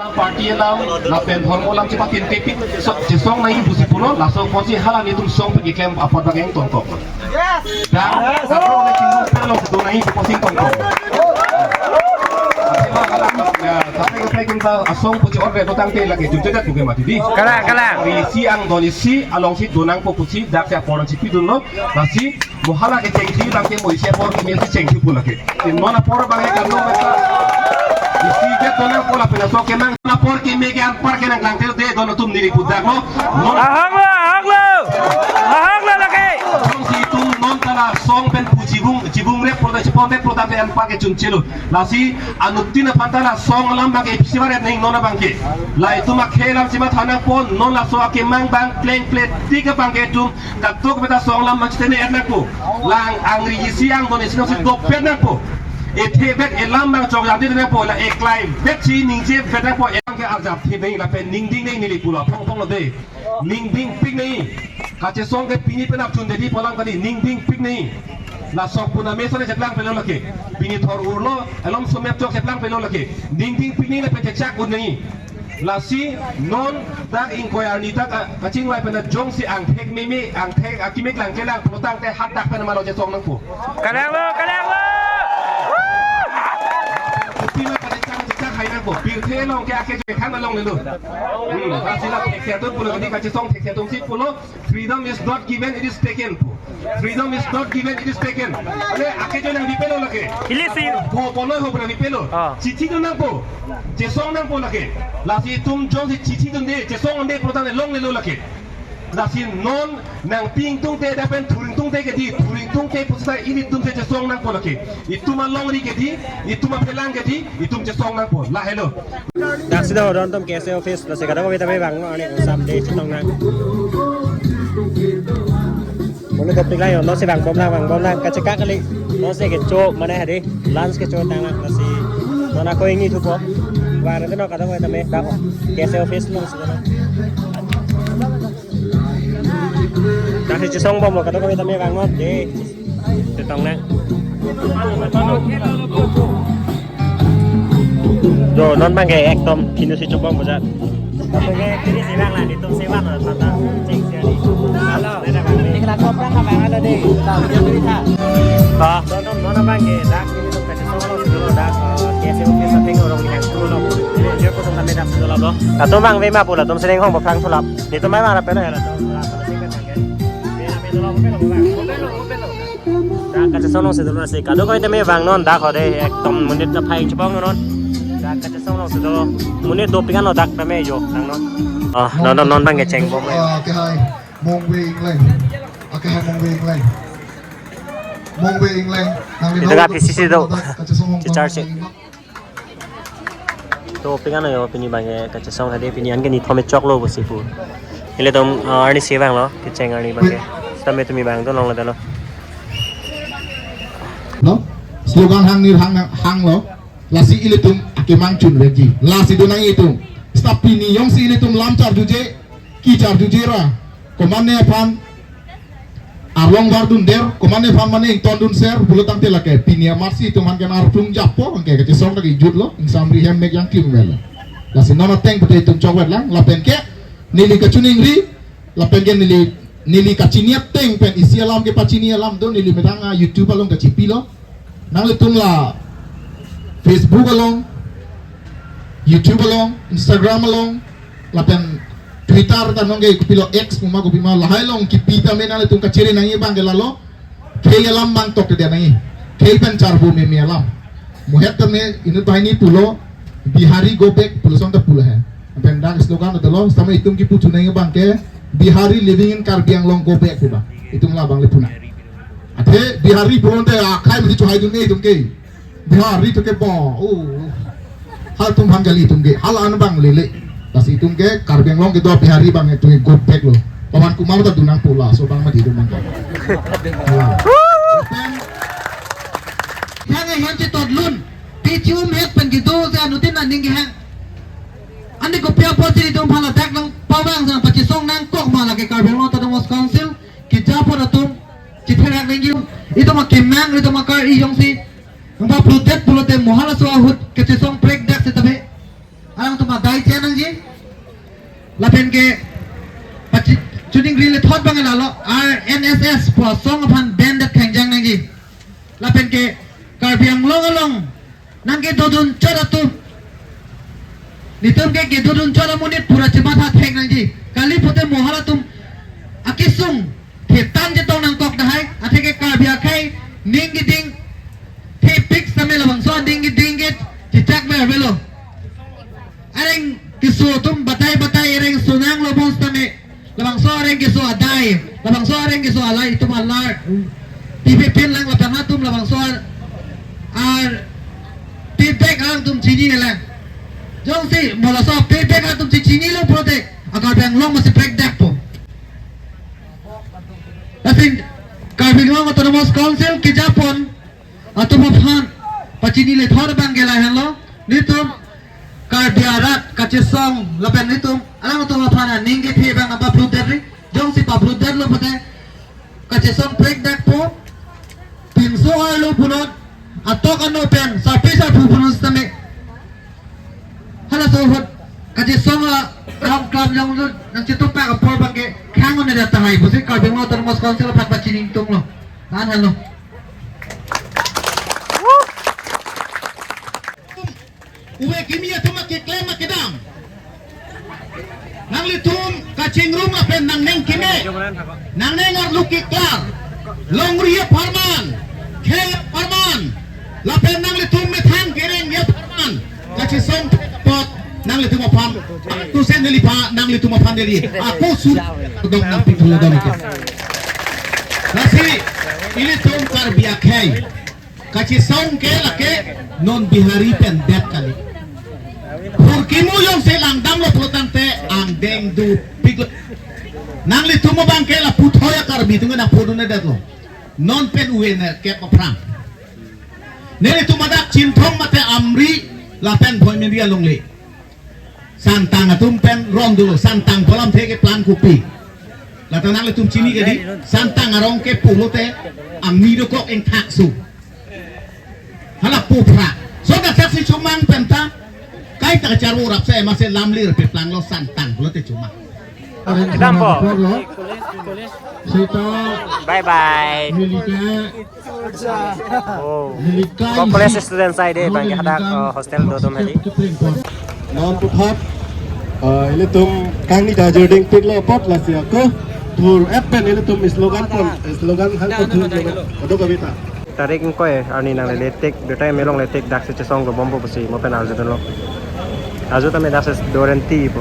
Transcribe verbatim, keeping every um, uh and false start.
Party alam, lapen dhormo alam chepatin pepin, so, chesong nangji pusi pulo, laso apotsi hala nelitum song pen keklem apot abang ingtong kok. Yes. Dak, dak, dak, dak, dak, dak, dak, asong pu che-order dotangte lake chunchedet pu ke mati di. Kalang, kalang. Isi angdon isi alongsi donangpo pusi dak si apor nangchipidunlo. Lasi mo hala kechengji abangke mo isi apor keme si chengji pu lake. Non apor abangke kan non beta. Isi ke donangpo lapen aso kemang apor keme ke anpar ke nangklangtel de don atum neli pudaklo. Non Ahok lo, ahok lo. Ahok lo lake. Jongsi itum non ta la song pen pu chibung, chibung rep pro ta chipon rep pro ta te anpar ke chunchelo. Lasi anuttin aphan ta la song alam abangke ipisi varet neng non abangke. La itum akhei alam si matha nangpo, non laso akemang abang plengple tik abangke itum kadokave ta song alam machitene et nangpo. Lang angri isi angdon isi nangsi dopet nangpo. Ethe bet elam abang chok jadi nangpo, la eklai bet si ningje bet nangpo, elam ke arjap the neng lapen ningding neng neli pulo, phong phong lo de. Ningding pik neng. Kachesong ke pini penap chun dedi pu alam kali, ningding pik neng. Laso pu na meso ne cheplang pelo lake. Pini thor urlo, elom sumep chok cheplang pelo lake. Ningding pik neng lapen chechak un neng. Lasi non dak ingkoi arni dak, ah, kachingvai pen jongsi angthek meme, angthek akimik lang kelang pulotangte hadak pen malo chesong nangpo. Kalang lo, kalang lo. Pima kachechak chechak hai nangpo. Pirthe along ke akejo khan along nelo. Hmm, lasi la thekse atum pulo, kachesong thekse atum si pulo. Freedom is not given, it is taken. Freedom is not given, it is taken. Ale, akejo nangpipelo lake. Ili si. Ho, bonoi ho nangpipelo. Ah. Chichidun nangpo. Chesong nangpo lake. Lasi itum jongsi chichidunde, chesongde pulotangte longlelo lake. Lasi non nangpi ingtungte lapen thur ingtungte ke di, thur ingtungte pusi ilitum si chesong nangpo lake. Itum alongri ke di, itum aphelang ke di, itum chesong nangpo. Lahelo. Dak si do don atum K S A office, lasi kadokave tame vangnon, arni kosam de chetong nang. Mane topik lang yo, non si vangbom lang, vangbom lang, kachekak kali. Non si kecho, mane hadi, lunch kecho tang lang, lasi non ako ingni thupo. Vang nang non kadokave tame, dak K S A office alongsi do nang. Dak si chesong bomlo, kadokave tame vangnon de. Chetong nang. Jo, non abangke ekdom phinu si chobom bojat. Oke, kini si vang la, itum si vang la, tata, ching si ari. Halo. Tinggal koplang ka vang halo de. Tahu dia cerita. Ah, non, non, non abangke, dak, itum kachesong alongsi dolo dak, eh, K S A office atheng arong yang dolo. Dia ko tum kami dak dolo lo. Latum vangve ma pu latum sering hong baplang sulap. Itum mai mara pena ya latum. Dak kachesong alongsi dolo si kadokave tame vangnon dak hode ekdom monit ta phai chepong non. Dak kachesong alongsi dolo monit dopik anlo dak tame jo nang non. Oh, non non non abangke chengbom. Ah, ke hai Mongve Ingleng. Ah, ke hai Mongve Ingleng. Mongve Ingleng. Nang itum ke P C C do. Kachesong along chichar si. To pik ano yo pini abangke kachesong hadi pini anke nithom choklo pusi pu. Ilitum, ah, arni si vanglo, kecheng arni abangke. Sitame tumi vangdun longledetlo. No? Slogan hang nir hang hanglo. Lasi ilitum akemang chunvekji. Lasi do nang itum. Seta pini jongsi ilitum lam charjuje, kecharjuje ra. Komatne aphan arlong vardundet, komatne aphan mane ingtondunser, pulotangte lake pini amatsi itum aphan ke arplung jappo, anke kachesong ta kejutlo, ingsamri hem mek jangklim vel. Lasi non ateng pute itum chokvet lang, lapen ke neli kachiningri, lapen ke neli, neli kachini ateng pen isi alam kepachini alam do, neli methang a YouTube along kachipilo. Nanglitum la Facebook along, YouTube along, Instagram along, lapen Twitter ta nonke kopilo X puma kopima lahai along kipi tame nanglitum kachere nangji abangke lalo. Khei alam abang tokte dia nangji. Khei pen charbo meme alam. Muhet tame inut banghini pulo, Bihari go back pulo, son ta pulo he. Pen dak slogan ta lo, sama itum kipu chunai abangke Bihari living in Karbi Anglong go back pu ba. Itum labang le puna. Athe Bihari pulote akhai mesti chuhai dun itum ke. Bihari to ke bo. Oh. Halatum aphan kali itum ke. Hala an abang lele. Lasi itum ke Karbi Anglong kedo Bihari abang itum ke go back lo. Pawan Kumar ta dun nangpo laso abang mati itum abang ke. Ya. Yang yang chetodlun. Pichum hek pen kedo se anuttin aning ke hang. Ane kopi apotsi itum aphan ladak nangpavang nangpachesong nangkok ma lake Karbi Anglong Autonomous Council keja apot atum chetherak nangji, itum akemang, itum akar-i jongsi nangpapludet pulote mo halaso ahut kachesong prekdak seta be. alangtum adai che nangji. Lapen ke pachi-, chuning rile thot bang lalo, R N S S pu asong aphan band that khangjang nangji. Lapen ke Karbi Anglong along nangkedodun chot atum, netum ke kedodun chot amonit pura chematha thek nangji. Kali pute mo halatum akesung thetan chetong nangkok dahai, atheke Karbi akhei ning keding thepik sitame labangso aning keding ke chechak ber avelo. Areng keso atum batai batai areng sonang lo bonsitame, labangso areng keso adai, labangso areng keso alai atum alar, T V pin lang lapen atum labangso ar, ar feedback alangtum chini lang. Jongsi mo laso feedback alangtum chi-, chinilo pulote, a Karbi Anglong masi break dak po. Lasi Karbi Anglong Autonomous Council kejapon atum aphan pachinile thot bang ke lahenlo, netum Karbi arat kachesong lapen netum alangtum aphan aning kethe bang apa plut der ri, jongsi paplutdetlo pute kachesong break dak po, pinso arlo punot, atok ano pen sarpi sarpo punot sitame, halaso ahut kachesong a-, alam klam jonglo nangchetupak apor bang ke khang on-edet tahai pusi Karbi Anglong Autonomous Council aphan pachini ingtunglo. Lahenlo. Uve kimi atum akeklem akedam, nanglitum kachingrum lapen nangneng keme, nangneng arlo keklar, longri apharman, khei apharman, lapen nanglitum methang kereng apharman kachesong apot nanglitum aphan, tu sen neli pha nanglitum aphan neli ako su dong nangpiklo dong ke. Lasi ilitum Karbi akhei kachesong ke lake non Bihari pen det kali. Phurkimo jongsi langdamlo pulotangte angdeng dopiklo. Nanglitum abang ke lapu thoi a-Karbi atum nangpudun-edetlo. Non pen uve ne kep aphrang. Nelitum adak Chinthong mate Amri lapen Bhoimindi alongle. Santang atum pen rong dolo, Santang pu alamthe ke plan kopi. Lata nanglitum chini kedi, Santang arong ke pulote angni dokok ingthak su. Hala pu phra. So dak saksi chomang penta, kaita kacharvo rapse masi lamlir pe planglo Santang pulote chomang. Kedam po. Sita Bye bye. Milike Oh. Ko college student sai de bang ke hadak, uh, hostel do dum heli. Non puthot, uh, ilitum kangni ta jording pitlo apot lasi ako thur app pen ilitum slogan pon, slogan hal ko thur lo. Ado kavita. Tarik ingkoi arni nanglele tik, beta melongle tik daksi chesong dobompo pusi mo pen arjudunlo. Arju tame daksi doren ti po.